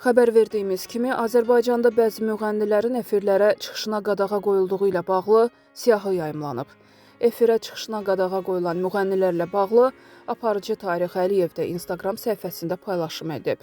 Xəbər verdiyimiz kimi, Azərbaycanda bəzi müğənnilərin efirlərə çıxışına qadağa qoyulduğu ilə bağlı siyahı yayımlanıb. Efirə çıxışına qadağa qoyulan müğənnilərlə bağlı aparıcı Tarix Əliyev də Instagram səhifəsində paylaşım edib.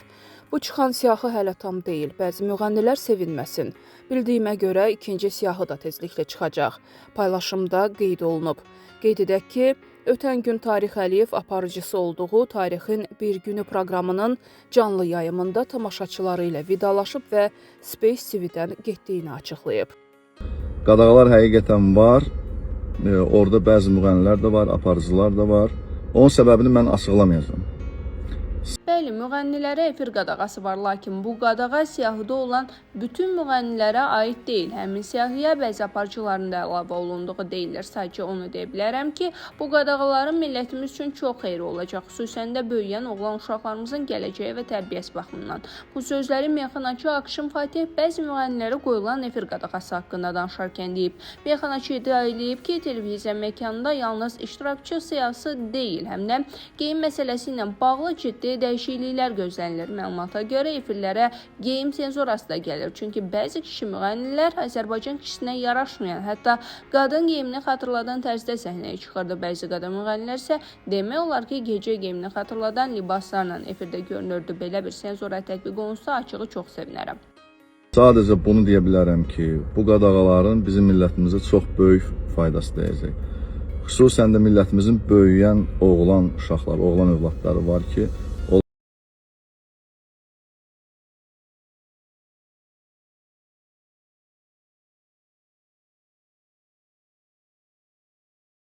Bu çıxan siyahı hələ tam deyil. Bəzi müğənnilər sevinməsin. Bildiyimə görə ikinci siyahı da tezliklə çıxacaq. Paylaşımda qeyd olunub. Qeyd edək ki, ötən gün Tarix Əliyev aparıcısı olduğu Tarixin bir günü proqramının canlı yayımında tamaşaçıları ilə vidalaşıb və Space TV-dən getdiyini açıqlayıb. Qadağalar həqiqətən var. Orada bəzi müğənnilər də var, aparıcılar da var. Onun səbəbini mən açıqlamayacağam. Bəli, müğənnilərə efir qadağası var, lakin bu qadağa siyahıda olan bütün müğənnilərə aid deyil. Həmin siyahıya bəzi aparıcıların da əlavə olunduğu deyilir. Sadəcə onu deyə bilərəm ki, bu qadağaların millətimiz üçün çox xeyri olacaq, xüsusən də böyüyən oğlan uşaqlarımızın gələcəyi və tərbiyəsi baxımından. Bu sözləri meyxanaçı Akşin Fatih bəzi müğənnilərə qoyulan efir qadağası haqqında danışarkən deyib. Meyxanaçı iddia eləyib ki, televiziya məkanında yalnız iştirakçı siyahısı deyil, həm də geyim məsələsi ilə bağlı ciddi dəyişikliklər gözlənilir. Məlumata görə efirlərə geyim senzurası da gəlir. Çünki bəzi kişi müğənnilər Azərbaycan kişisinə yaraşmayan, hətta qadın geyimini xatırladan tərzdə səhnəyə çıxırdı. Bəzi qadın müğənnilər isə demək olar ki, gecə geyimini xatırladan libaslarla efirdə görünürdü. Belə bir senzura tətbiq olunsa açığı çox sevinərəm. Sadəcə bunu deyə bilərəm ki, bu qadağaların bizim millətimizə çox böyük faydası dəyəcək. Xüsusən də millətimizin böyüyən oğlan uşaqları, oğlan övladları var ki,